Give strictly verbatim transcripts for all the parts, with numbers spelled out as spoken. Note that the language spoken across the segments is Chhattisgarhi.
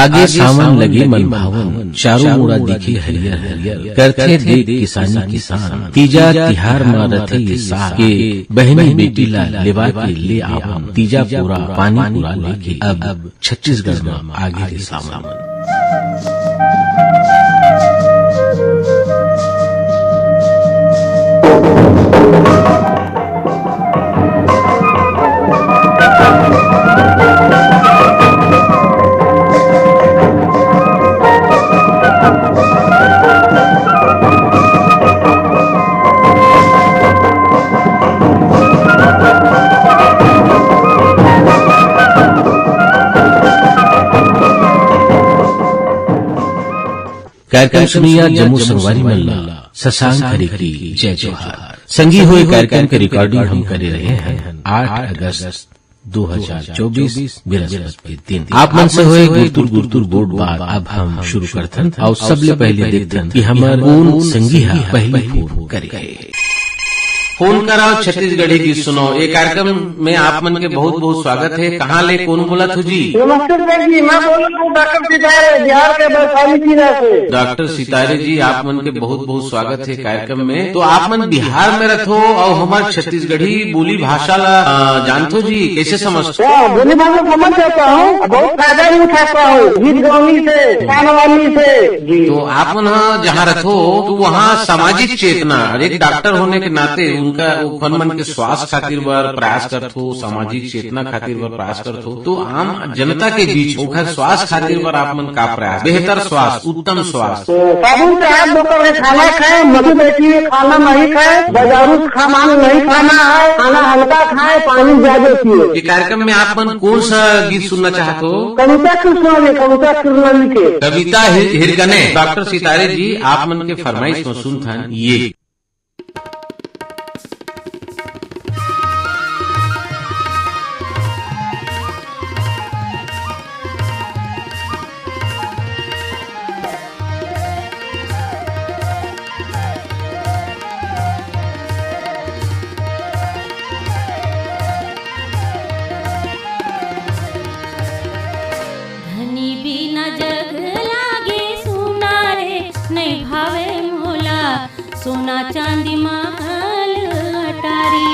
आगे सावन लगे मन भावन, चारों मुड़ा दिखे हरियर हरियर, करथे देख किसानी किसान। तीजा तिहार म रथे ये साथ के बहिनी बेटी ला लेवा के ले आवन, तीजा पूरा पानी पूरा लेके अब छत्तीसगढ़ म आगे रे सावन। कार्यक्रम सुनइया जम्मो संगवारी मन ला शशांक हरे की जय जोहार। संगी हो, ए कार्यक्रम के recording हम करे रहे हन आठ अगस्त दो हजार चौबीस बृहस्पति के दिन। आप मन से होए गुरतुर गुरतुर गोठ बात। अब हम शुरू करथन अउ सबले पहले देखथन कि हमर कोन संगी ह पहली फोन करे हे। फोन कराओ, छत्तीसगढ़ी गीत सुनाओ। ए कार्यक्रम में आप मन के बहुत बहुत स्वागत हे। कहाँ ले कोन बोलत हो जी? नमस्ते सर जी, मैं बोल रहा हूँ डॉक्टर सितारे, बिहार के वैशाली जिला से। डॉक्टर सितारे जी, आप मन के बहुत बहुत स्वागत हे कार्यक्रम में। तो आप मन बिहार में रथो अउ हमर छत्तीसगढ़ी बोली भाषा ला, अ, जानथो जी, कैसे समझथो? हाँ, बोली भाषा समझ जाता हूँ, बहुत फायदा भी उठाता हूँ गीत गावनी से, गानवानी से। जी। तो आप मन ह जहाँ रथो, तो वहाँ सामाजिक चेतना, एक डॉक्टर होने के नाते उनका, उखन मन के स्वास्थ्य खातिर बर प्रयास करथो, सामाजिक चेतना खातिर बर प्रयास करथो, तो आम जनता के बीच ओखर स्वास्थ्य खातिर बर आप मन का प्रयास, बेहतर स्वास्थ्य, उत्तम स्वास्थ्य? तो साबुन से हाथ धोकर के खाना खाएं, मधु बैठी हुई खाना नहीं खाएं, बाजारू सामान नहीं खाना है, खाना हल्का खाएं, पानी ज्यादा पिए। ये कार्यक्रम में आप मन कौन सा गीत सुनना चाहते हो? कविता कृष्णा जी, कविता कृष्णा जी के। कविता हिर-, हिरगने। डॉक्टर सितारे जी, आप मन के फरमाइश में सुनथन ये। धनी बिना जग लागे सुना रे, नहीं भावे मोला सोना चांदी महल अटारी।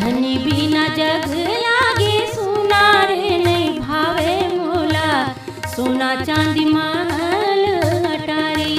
धनी बिना जग लागे सुना रे, नहीं भावे मोला सोना चांदी महल अटारी।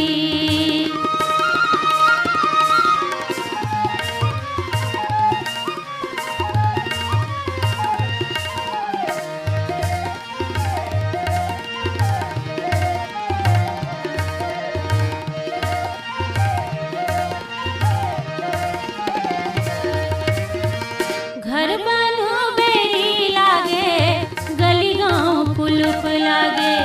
घर बनो बेरी लागे, गली गांव कुलुप लागे।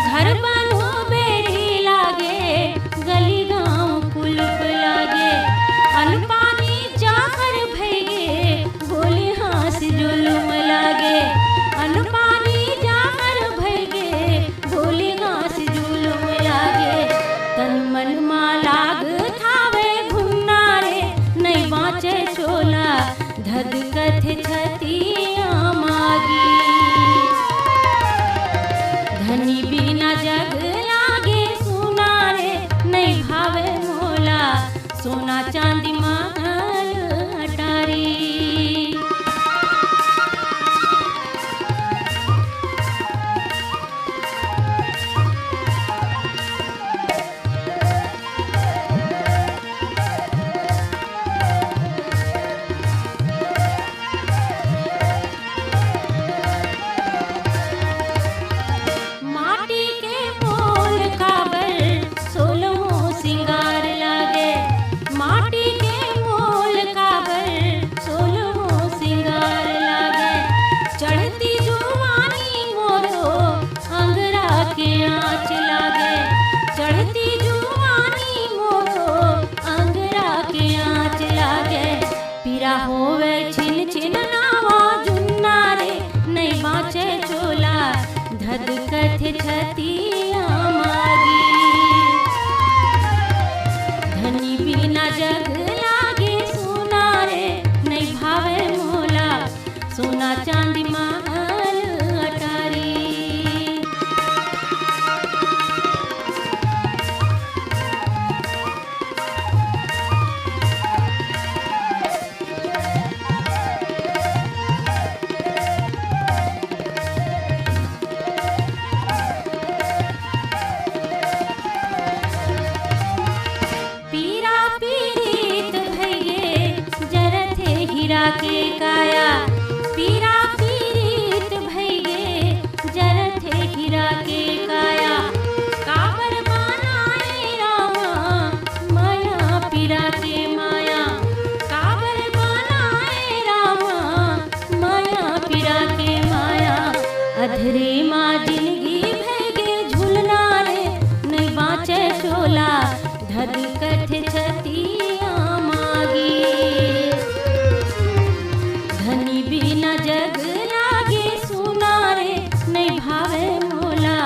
घर बनो बेरी लागे, गली गांव कुलुप लागे। अन्न पानी जाहर भइगे, गोली हाँस जुलुम लागे। अन्न पानी जाहर भइगे, गोली हाँस जुलुम लागे। तन मन मा लाग थावे घुन्ना रे, नहीं बाँचे चोला, धधकथे छतिया मागी। धनी बिना जग लागे सुना रे, नहीं भावे मोला सोना चांदी महल अटारी। माटी के मोल काबर सोलहो सिंगार लागे। माटी के के काया, पीरा पीरित भइगे, जरथे हीरा के काया। काबर बनाए रामा, माया पीरा के माया, काबर बनाए रामा, माया पीरा के माया। अधरे मा जिनगी भइगे झुलना रे, नइ बाँचे चोला, धधकत छतिया मागी। धनी बिना जग लागे सुना रे, नइ भावे मोला,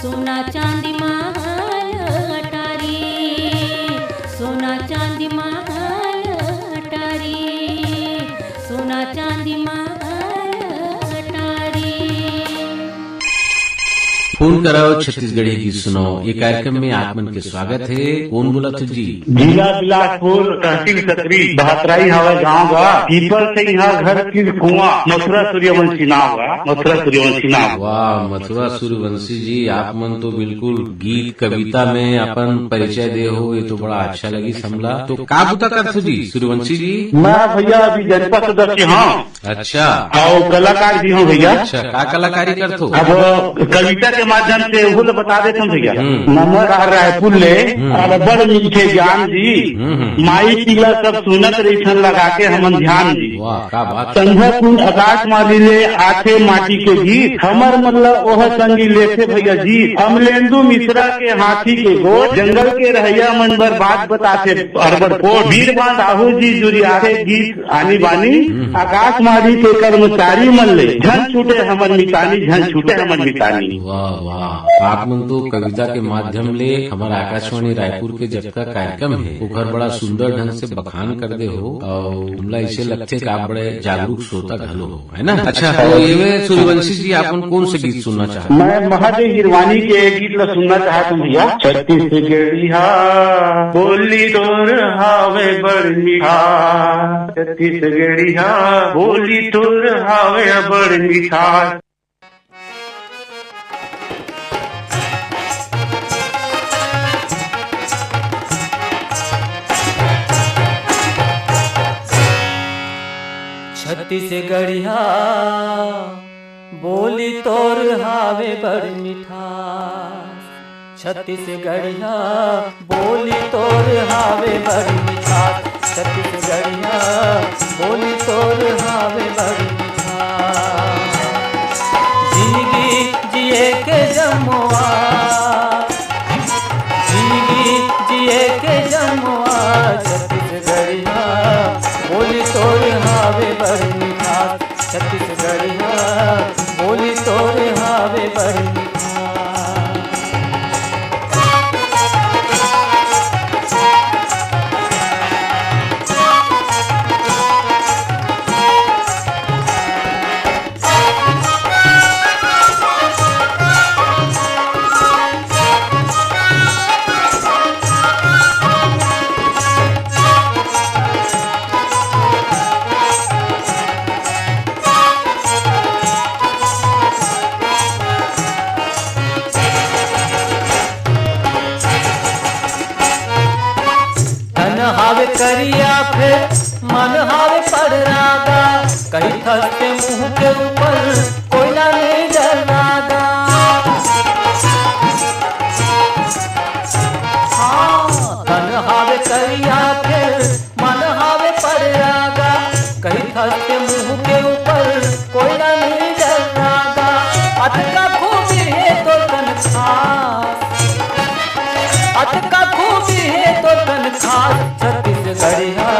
सोना चांदी महल अटारी, सोना चांदी महल अटारी, सोना चांदी महल अटारी। फोन कराओ, छत्तीसगढ़ी गीत सुनाओ। ये कार्यक्रम में आप मन के स्वागत हे। कौन बोलत हो जी? जिला बिलासपुर, तहसील सकरी, बहतराई हवय गांव गा। पीपल से इहाँ घर तीर कुआं, मथुरा सूर्यवंशी नाव गा, मथुरा सूर्यवंशी नाव। वाह, मथुरा सूर्यवंशी जी, आप मन तो बिल्कुल गीत कविता में अपन परिचय दे हो, ये तो बड़ा अच्छा लगिस हमला। तो का बुता करथो जी सूर्यवंशी जी? मैं भैया अभी जनपद सदस्य हंव। अच्छा। अउ कलाकार भी हंव भैया। अच्छा, का कलाकारी करथो? अब कविता के माध्यम से ओहू ल बता देथन भैया। हम्म। नंबर आ रायपुर ले, हम्म। अब्बड़ मिलथे ज्ञान जी। हम्म, हम्म। माई पीला सब सुनत रहिथन लगा के हमन ध्यान जी। वाह, का बात। संध्या कुंड आकाशवाणी ले आथे माटी के गीत, हमर मन ल ओह संगी लेथे भैया जी। अमलेंदु मिश्रा के हाथी के गोठ, जंगल के रहइया मन बर बात बताथे अड़बड़ पोठ। बीरबान साहू जी जुरियाथे गीत आनी बानी, हम्म। आकाशवाणी के कर्मचारी मन ले झन छूटे हमर मितानी, झन छूटे हमर मितानी। वाह, वाह। आप मन तो कविता के माध्यम ले हमर आकाशवाणी रायपुर के जतका कार्यक्रम हे, ओकर बड़ा सुंदर ढंग से बखान कर दे हो, अउ हमला अइसे लगथे कि आप बड़े जागरूक श्रोता घलो हो, है ना? अच्छा, तो ये में सूर्यवंशी जी, आप मन कौन से गीत सुनना चाहते हैं? मैं महादेव हिरवानी के गीत ला सुनना चाहत हूँ भैया। छत्तीसगढ़िया बोली तोर हावे बड़ मीठा, छत्तीसगढ़िया बोली तोर हावे बड़ मीठा। छत्तीसगढ़िया बोली तोर हावे बड़ मीठा। छत्तीसगढ़िया बोली तोर हावे बड़ मिठास, छत्तीसगढ़िया बोली तोर हावे बड़ मिठास। जिंदगी जिए के जम्मो आस, जिंदगी जिए के जम्मो आस, छत्तीसगढ़िया बोली तोर हावे बड़ मिठास। छत्तीसगढ़िया बोली तोर हावे बड़ मिठास। तन हावे करिया फेर मन हावे पड़रागा, कहिथस ते मुंह के ऊपर कोयला नइ डरनागा। हाँ, तन हावे करिया फेर मन हावे पड़रागा, कहिथस ते मुंह के ऊपर कोयला नइ डरनागा। अतका खूबी हे तोर तन खास, अतका खूबी हे तोर तन खास, छत्तीसगढ़िया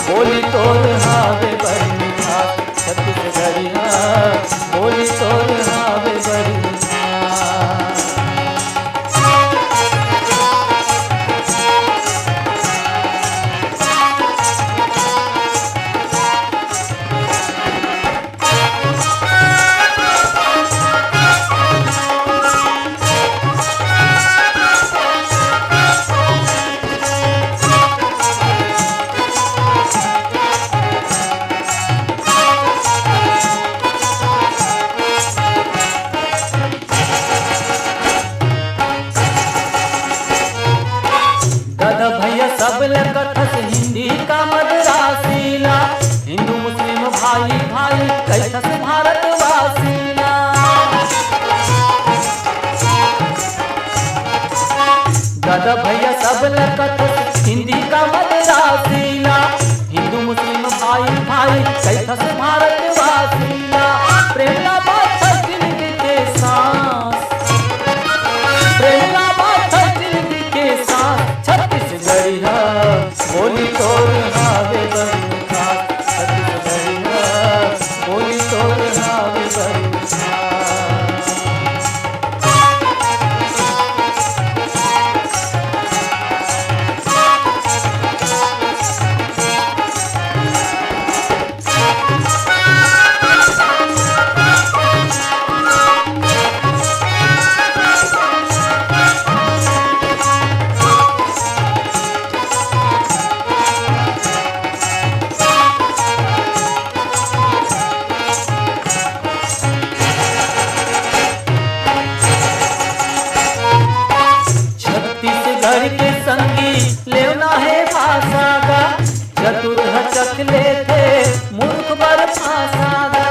बोली तोर हावे बड़ मिठास, छत्तीसगढ़िया बोली तोर हावे बड़ मिठास। त भैया सब ल कथस हिंदी का मद्रासी ला, हिंदू मुस्लिम भाई भाई कहिथस भारतवासी ला। प्रेम ला बांधथस जिनगी के सांस, प्रेम ला बांधथस जिनगी के सांस। छत्तीसगढ़िया बोली तोर हावे बड़ी मिठास, छत्तीसगढ़िया बोली तोर हावे बड़ी मिठास। छत्तीसगढ़ के संगी लेवना हे भाषा गा, चतुर ह चख लेथे मूर्ख बर फांसा गा।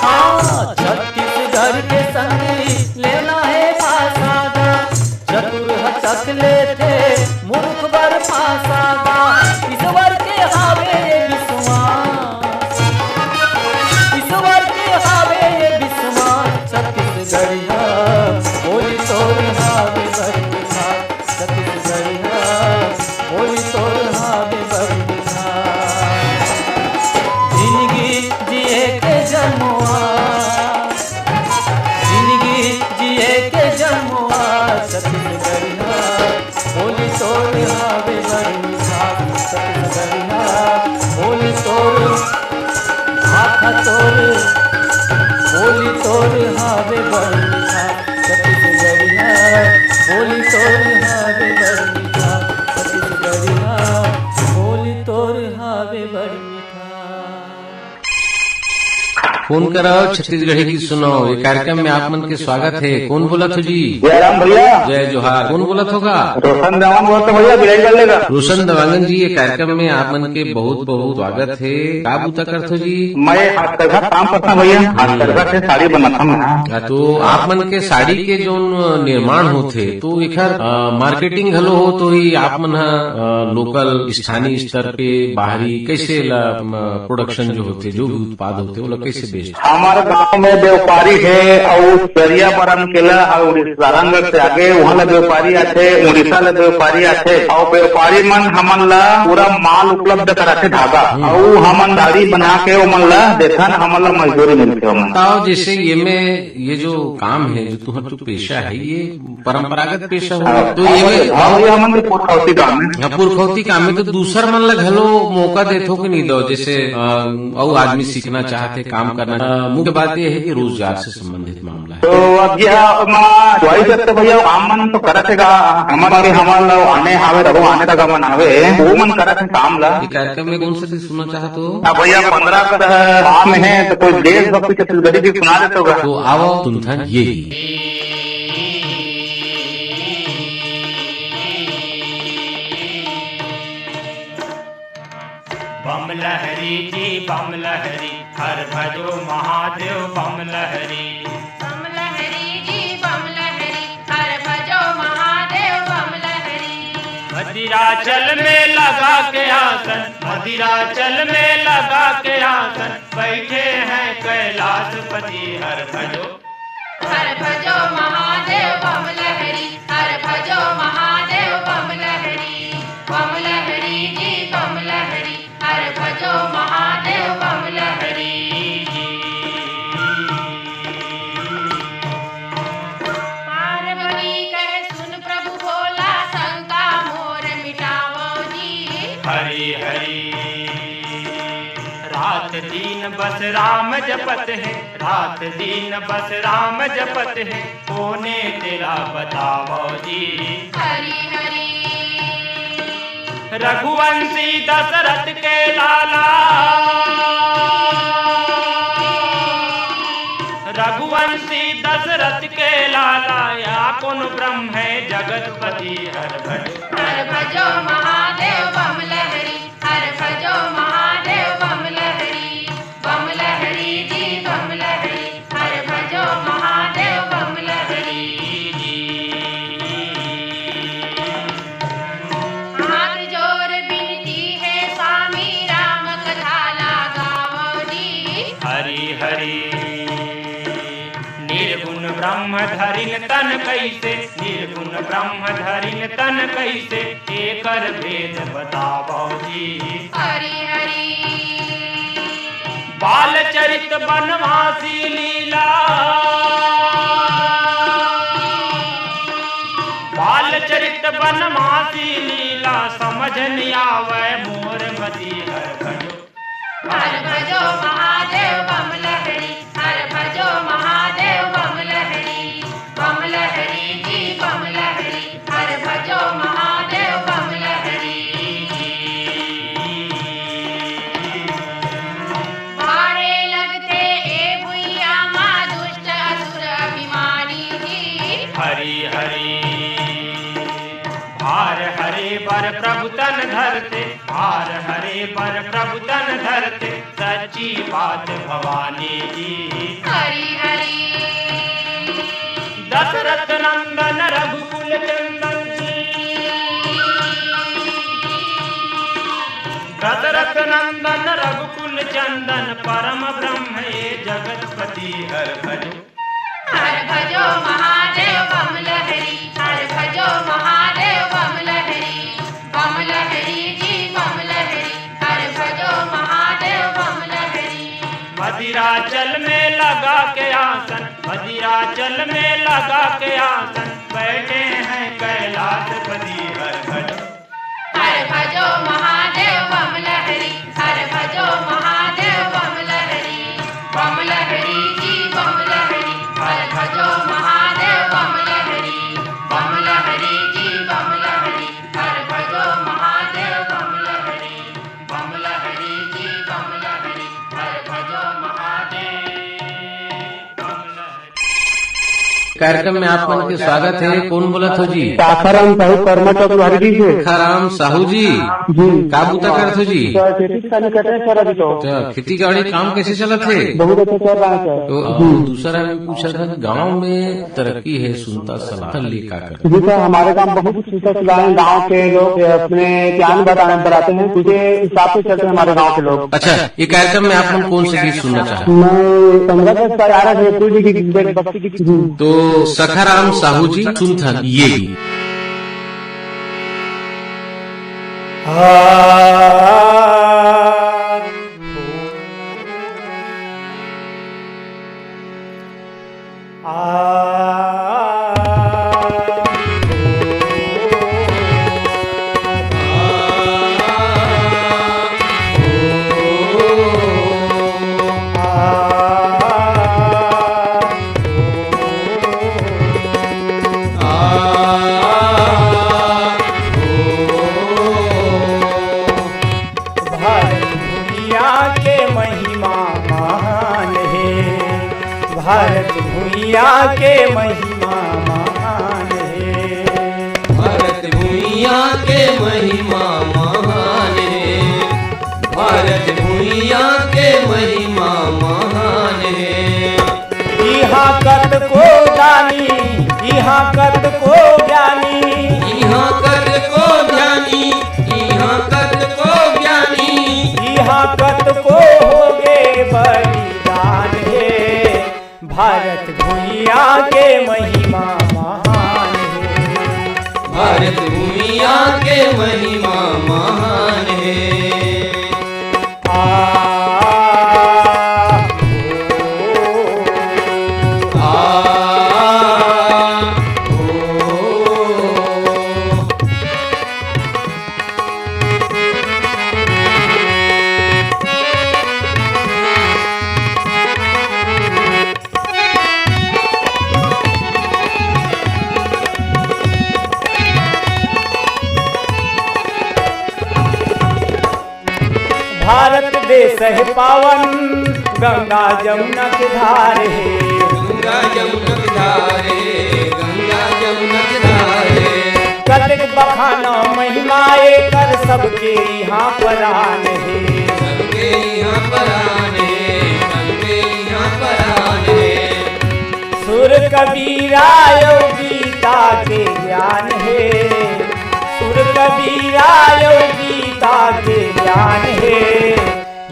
हाँ, छत्तीसगढ़ के संगी लेवना हे भाषा गा, चतुर ह चख लेथे मूर्ख बर फांसा गा। ईश्वर के हावे ये विश्वास, ईश्वर के हावे ये विश्वास। छत्तीसगढ़िया बोली तोर हावे बड़ी मिठास, छत्तीसगढ़िया बोली तोर हावे बड़ी मिठास। जिनगी जिए के जमुआ, जिनगी जिए के जमुआ। छत्तीसगढ़िया बोली तोर हावे बड़ मिठास, छत्तीसगढ़िया बोली तोर, भाखा तोर, बोली तोर हावे बड़ मिठास, छत्तीसगढ़िया बोली तोर हावे बड़ मिठास, छत्तीसगढ़िया बोली तोर हावे बड़ मिठास। फोन कराओ, छत्तीसगढ़ी गीत सुनाओ। ये कार्यक्रम में आप मन के स्वागत हे। कौन बोलत हो जी? जयराम भैया। जय जोहार। कौन बोलत हो गा? रोशन देवांगन बोलत हो भैया, बिलाईगढ़ ले गा। रोशन देवांगन जी, ये कार्यक्रम में आप मन के बहुत बहुत स्वागत हे। का बूता करत हो जी? मैं हस्तकरघा काम करत हंव भैया, हस्तकरघा से साड़ी बनात हंव मैं। हाँ, तो आप मन के साड़ी के जोन निर्माण होथे, तो एखर, अ, marketing घलो होत होही, आप मन ह, अ, local, स्थानीय स्तर पे, बाहरी, कैसे ला, अ, production जो होथे, जो भी उत्पाद होथे, ओला कैसे बेचथे? हमर गांव में व्यापारी हे, अउ दरियाबरन के ला, अउ उड़ीसा सारंगढ़ से आगे, उहां ला व्यापारी आथे, उड़ीसा ला व्यापारी आथे, अउ व्यापारी मन हमन ला पूरा माल उपलब्ध कराथे, धागा, हम्म। अउ हमन साड़ी बना के ओमन ला देथन, हमन ला मजदूरी मिलथे ओमन। बताओ, जैसे ये में, ये जो काम है, जो तुम्हारा जो पेशा है, ये परंपरागत पेशा हो, हाँ, तो ये हाँ, में हाँ, ये हमन के पुरखौती काम है। हाँ, पुरखौती काम है, तो दूसर मन ला घलो मौका देथो कि नहीं दो? जैसे, अ, अउ आदमी सीखना चाहथे, काम करना, अ, मुख्य बात ये है कि रोजगार से संबंधित मामला है। तो अब ये हम choice रखते भैया, काम मन तो करत हे गा, हमन के हमन ला आने हावे, रघु आने रघा मन हावे, वो मन करत हे काम ला। ये कार्यक्रम में कौन सा सुनना चाहत हो? अब भैया, पंद्रह अगस्त में है, तो कोई देशभक्ति छत्तीसगढ़ी भी सुना देते हो गा। तो आओ, सुनथन ये गीत। बम लहरी जी, बम लहरी, हर भजो महादेव, बम लहरी। बम लहरी जी, बम लहरी, हर भजो महादेव, बम लहरी। मदिराचल में लगा के आसन, मदिराचल में लगा के आसन, बैठे हैं कैलाशपति, हर भजो। हर भजो महादेव बम लहरी, हर भजो महादेव बम लहरी, बम लहरी जी बम लहरी, हर भजो महादेव बम लहरी जी। पार्वती कहे सुन प्रभु भोला, शंका मोर मिटावो जी। हरि हरि। रात दिन बस राम जपत है, रात दिन बस राम जपत है, कोने तेरा बतावो जी। हरि हरि। रघुवंशी दशरथ के लाला, रघुवंशी दशरथ के लाला, या कौन ब्रह्म है जगतपति, हर भजो। हर भजो महादेव बम लहरी, हर भजो महादेव बम लहरी, बम लहरी जी बम लहरी, हर भजो महादेव बम लहरी। निर्गुण ब्रह्म धरिन तन कइसे, निर्गुण ब्रह्म धरिन तन कइसे, एकर भेद बतावव जी। हरि हरि। बाल चरित बनवासी लीला, बाल चरित बनवासी लीला, समझ नइ आवय मोर मति हर भजो। हर भजो महादेव बम लहरी, हर भजो महादेव बम लहरी, बम लहरी जी बम लहरी, हर भजो महादेव बम लहरी। भारे लगथे ए भुइयां मा दुष्ट असुर अभिमानी जी। हरि हरि। भार हरे बर प्रभु तन धरते, भार हरे बर प्रभु तन धरते, सच्ची बात भवानी जी। हरि हरि। दशरथ नंदन रघुकुल चंदन, दशरथ नंदन रघुकुल चंदन, परम ब्रह्म ए जगतपति हर भजो। हर भजो महादेव बम लहरी, हर भजो महादेव बम लहरी, बम लहरी जी बम लहरी, हर भजो महादेव बम लहरी। मदिराचल में लगा के आसन, मदिराचल में लगा के आसन, बैठे हैं कैलाशपति हर भजो। हर भजो महादेव बम लहरी, हर भजो महादेव बम लहरी, बम लहरी जी बम लहरी, हर भजो महादेव बम लहरी, बम लहरी जी बम लहरी, हर भजो महादेव बम लहरी, बम लहरी जी बम लहरी, हर भजो महादेव बम लहरी। कार्यक्रम में आप मन के स्वागत हे। कोन बोलत हो जी? सासाराम साहू कर्मा चौक लोहारी जी से। सासाराम साहू जी। जी। का बूता करत हो जी? सर, खेती किसानी कर रहे हैं सर अभी तो। अच्छा, खेती बाड़ी काम कैसे चलत हे? बहुत अच्छा चल रहा है सर। तो अब जी। दूसरा भी पूछा था, गांव में तरक्की है सुनता सलाह, ले का कर? जी सर, हमारे गांव बहुत सुनता सलाह है। गांव के लोग अपने ज्ञान बताने, बताते हैं, उनके हिसाब से चलते हैं हमारे गांव के लोग। अच्छा, ये कार्यक्रम में आप मन कौन से गीत सुनना चाहते हैं? मैं संगत है सर, आर एस भोजपुरी जी की देशभक्ति गीत। तो सखाराम साहू जी सुनथन ये गीत। भारत भुइयां के महिमा महान हे, भारत भुइयां के महिमा महान हे। भारत भुइयां के महिमा महान हे, भारत भुइयां के महिमा महान हे। इहाँ कतको दानी, इहाँ कतको ज्ञानी, इहाँ कतको ज्ञानी, इहाँ कतको ज्ञानी, इहाँ कतको होगे बलिदान हे। भारत भुइयां के महिमा महान हे। भारत भुइयां के महिमा महान हे। आ, ओ, आ, ओ। भारत देश हे पावन, गंगा जमुना के धार हे। गंगा जमुना के धार हे, गंगा जमुना के धार हे। कतेक बखाना महिमा एकर, सबके इहाँ परान हे। सबके इहाँ परान हे, सबके इहाँ परान हे। सुर कबीरा अउ गीता के ज्ञान हे, सुर कबीरा अउ गीता के ज्ञान हे।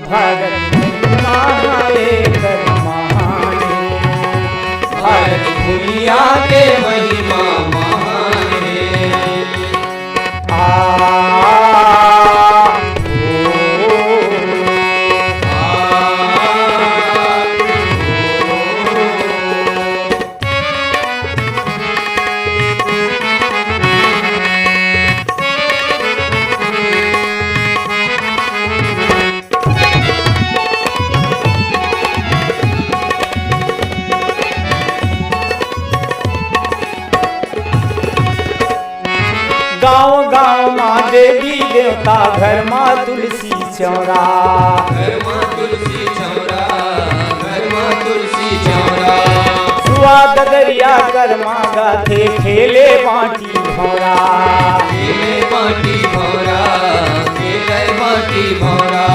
भारत महिमा एकर महान हे, भारत गाँव गाँव मा देवी देवता, घर मा तुलसी चौरा। घर मा तुलसी चौरा, घर मा तुलसी चौरा। सुआ ददरिया करमा गाथे, खेले बाँटी भौरा। खेले बाँटी भौरा, खेले बाँटी भौरा।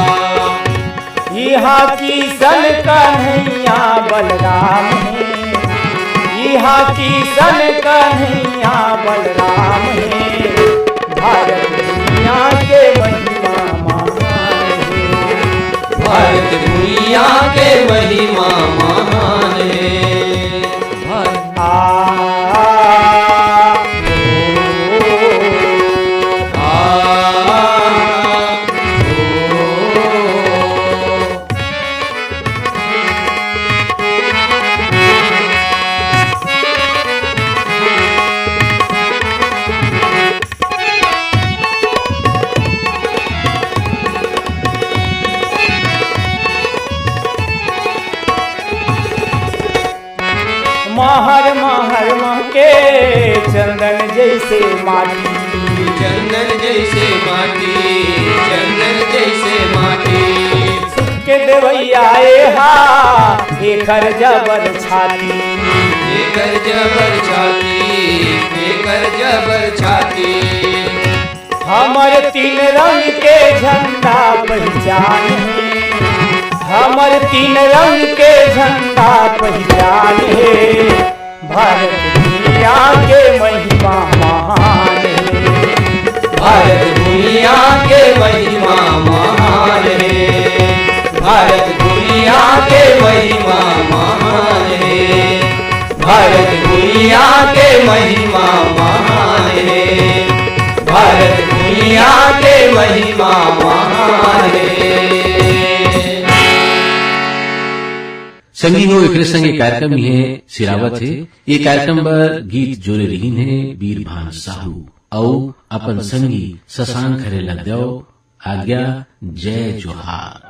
इहाँ किसन कन्हैया बलराम हे, इहाँ किसन कन्हैया बलराम हे। भारत दुनिया के महिमा महान हे। भारत दुनिया के महिमा महान हे। भारत आ, आ, आ, आ, महर महर महके चंदन जैसे माटी। चंदन जैसे माटी, चंदन जैसे माटी। सुख के देवैया एहा, एकर जबर छाती। एकर जबर छाती, एकर जबर छाती। हमर तीन रंग के झंडा पहिचान हे, हमर तीन रंग के झंडा पहिचान हे। भारत दुनिया के महिमा महान हे। भारत दुनिया के महिमा महान हे। भारत दुनिया के महिमा महान हे। भारत दुनिया के महिमा महान हे। भारत दुनिया के महिमा महान हे। संगी हो, एकरे संगे कार्यक्रम इहें सिरावत हे। ये कार्यक्रम बर गीत जोरे रहिन हे बीरभान साहू अउ अपन संगी शशांक हरे ल द्यौ आज्ञा। जय जोहार।